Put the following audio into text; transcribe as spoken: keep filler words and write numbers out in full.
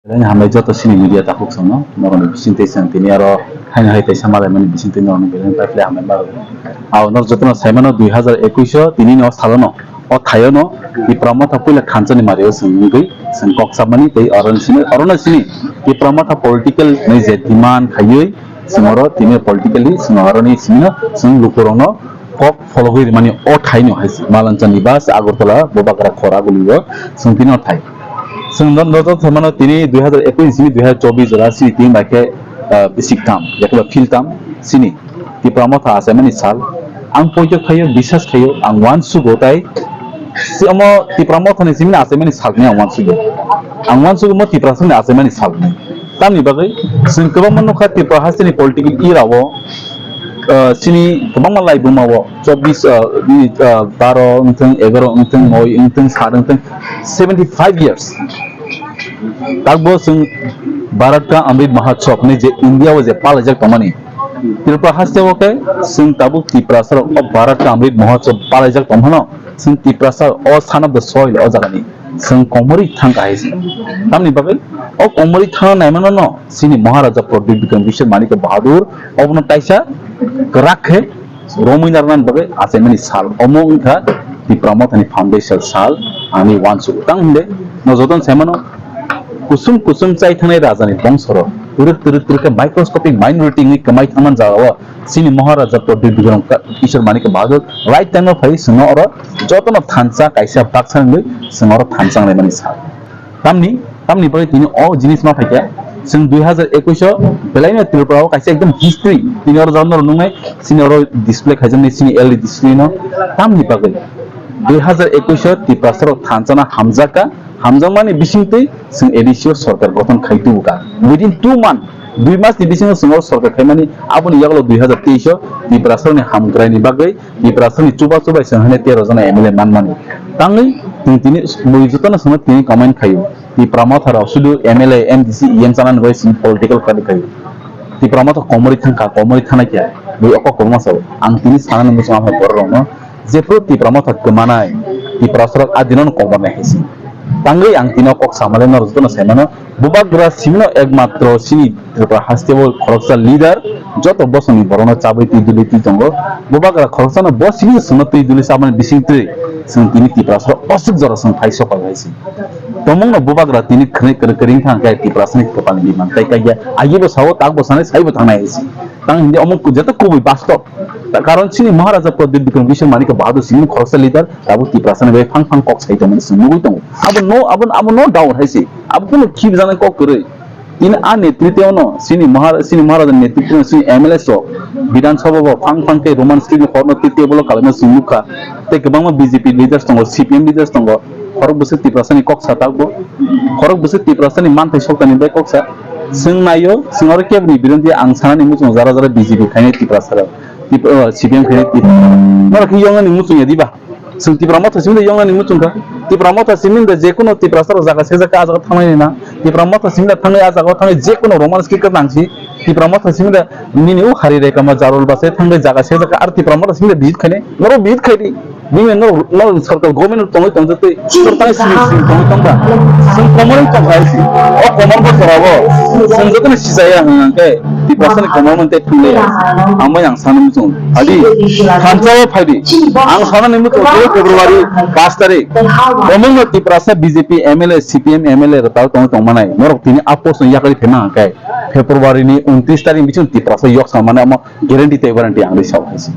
Belai hambai joto sini media takhuk songno, norokni bisingtwi chwng tini aro haino hai kaisa malaimani bisingtwi norokni belai paiphlai hambai ma rwgo. Ao norok jotono saimano dui hazar ekuish o tini no salono, o thaiono Tipra Motha puila thansa ni mario chwng wngwi chwng kok sapmani tei oro sini, orono sini Tipra Motha political ni je demand khaiwi chwng oro tini politically chwng oroni sini chwng lukurokno kok phologwi rwmani o thaino hai se Malanchandi bus Agartala Bubagra khor agulio chwng tini o thai. Chwng no, no, no, thai mano tini dui hazar ekuish ni simi dui hazar chobbish jora sini tini bai khe, ah, bisik tam, yakula phil tam sini Tipra Motha achaimani sal. Ang poito khaio, bisas khaio, ang uansugo tai. Si omo Tipra Motha ni simi achaimani sal ni ang uansugo. Ang uansugo mo Tipra sal ni achaimani sal ni. Tamni bagwi chwng kwbangma nukha Tipra hasteni political era o, ah, sini kwbangma laibuma o chobbish, ah, ni, ah, baro wngthung, egaroh wngthung, noi wngthung, sat wngthung, seventy five years. Takbo chwng Bharat ka Amrit Mahotsav ni je India o je palaijak tongmani, Tripura haste o khe chwng tabuk Tiprasa rok o Bharat ka Amrit Mahotsav palaijak tongmano, chwng Tiprasa o son of the soil o jagani chwng komorwi thang kahai se. Tamni bagwi o komorwi thang naimano no sini Maharaja Pradyut Bikram Kishore Manikya Bahadur obono taisa kwrak khe romwi narwknani bagwi achaimani sal. Omo wngkha Tipra Mothani foundation sal, ani uansugo. Tang hwnde, no jotono saimano, kusum kusum chai thangnai rajani bongsorok twrwk twrwk twrwk khe microscopic minority wngwi kwmai thangmani jagao chini Maharaja Pradyut Bikram Ka-, Kishore Manikya Bahadur right time o phai chwngno oro jotono thansa kaisa baksa wngwi chwng oro thansa wnglaimani sal. Tamni, tamni bagwi tini o jinis ma phaikha. Chwng dui hazar ekuish o belaino Tripura o kaisa ekdom history. Tini oro jagano nungnai, chini oro display khaijaknai chini L E D screen o. Tamni bagwi dui hazar ekuish o Tiprasa rok thansa no hamjakha. Hamjakmani bisingtwi chwng A D C o sorkar gothon khai tubukha. Within two month, dui mas ni bisingo chwng oro sorkar khaimani, aboni yagulo dui hazar teis o Tiprasa rokni hamkraini bagwi Tiprasani chubachu bai chwng haino tero jona M L A manmani. Tangwi chwng tini bui jotono chwngno tini comment khaio. Tipra Motha rok sudu M L A, M D C, E M chanani bai chwng political kari khaio. Tipra Motha komorwi thangkha, komorwi thanai khe bui oko kwbangma sao. Ang tini sanani muchung ama borok rokno jephru Tipra Motha kwmanai, Tiprasa rok a dinono komornai hai se. Tangwi ang tini o kok samalai norok jotono saimano. Bubagra simino ekmatro chini Tripura haste o khoroksa leader, joto bosongni borokno chabwi twi duli twi tongo. Bubagra khoroksano bo simi chwngno twi duli chabani bisingtwi chwng tini Tiprasa aswk jora chwng phai sopai hai se. Tomungno Bubagra tini kwrwi kwrwi kwrwi wngkha hwnkhe Tiprasani kwpalni biman tei kaiya agibo sao takbo sanai saibo thangnai hai se. Tang hindi omo jeto kubui bastob. Ta karon chini Maharaja Pradyut Bikram Kishore Manikya Bahadur simi khoroksa leader tabuk Tiprasani bai phang phang kok sai tongmani chwng nugui tongo. Abo no, abo, abo no doubt hai se. Abo kunu khib janai kok kwrwi. Tini a netritwno, chini Mahar-, chini Maharaja netritwno, chini M L A rok, Bidhan Sabha bo phang phang khe Roman script ni horno twi table o kalaima chwng nukha. Tei kwbangma B J P leaders tongo, C P M leaders tongo. Khorok bwswk Tiprasani kok sa takbo. Khorok bwswk Tiprasani manthai soktani bai kok sa. Chwng naio, chwng oro keboni birondi ang sanani muchung jara jara B J P khainai Tiprasa rok. Tip-, oh, C P M khainai Tiprasa rok. Norok khe yongni muchung ya diba? Chwng Tipra Motha simi de yongna ni muchung kha. Tipra Motha simi de je kono Tiprasa rok jaga se jaga a jaga thangnai na. Tipra Motha simi de thangnai a jaga thangnai je kono Roman script ka nangsi. Tipra Motha simi de nini u hari re kama jarul base thangnai jaga se jaga ar Tipra Motha simi de visit khaine. Noro visit khaidi. Bini no no sarkar government tongoi tong jatoi. Tor tang simi simi tongoi tong ba. Sing komor tong hai si. O komor bo sora bo. Sing joto ni sisaya hang hang ke. Tiprasani komor mante thungle. Ang bai ang sana muchung. Adi, thansa o phaidi. Ang sana ni muchung dui February pas tarik. Omong no Tiprasa B J P M L A, C P M M L A rok tao tong tong manai. Norok tini apos no yakari phema hangkai. February ni untris tarik bichung Tiprasa yok sa mane amo guarantee te guarantee ang ri sao hai si.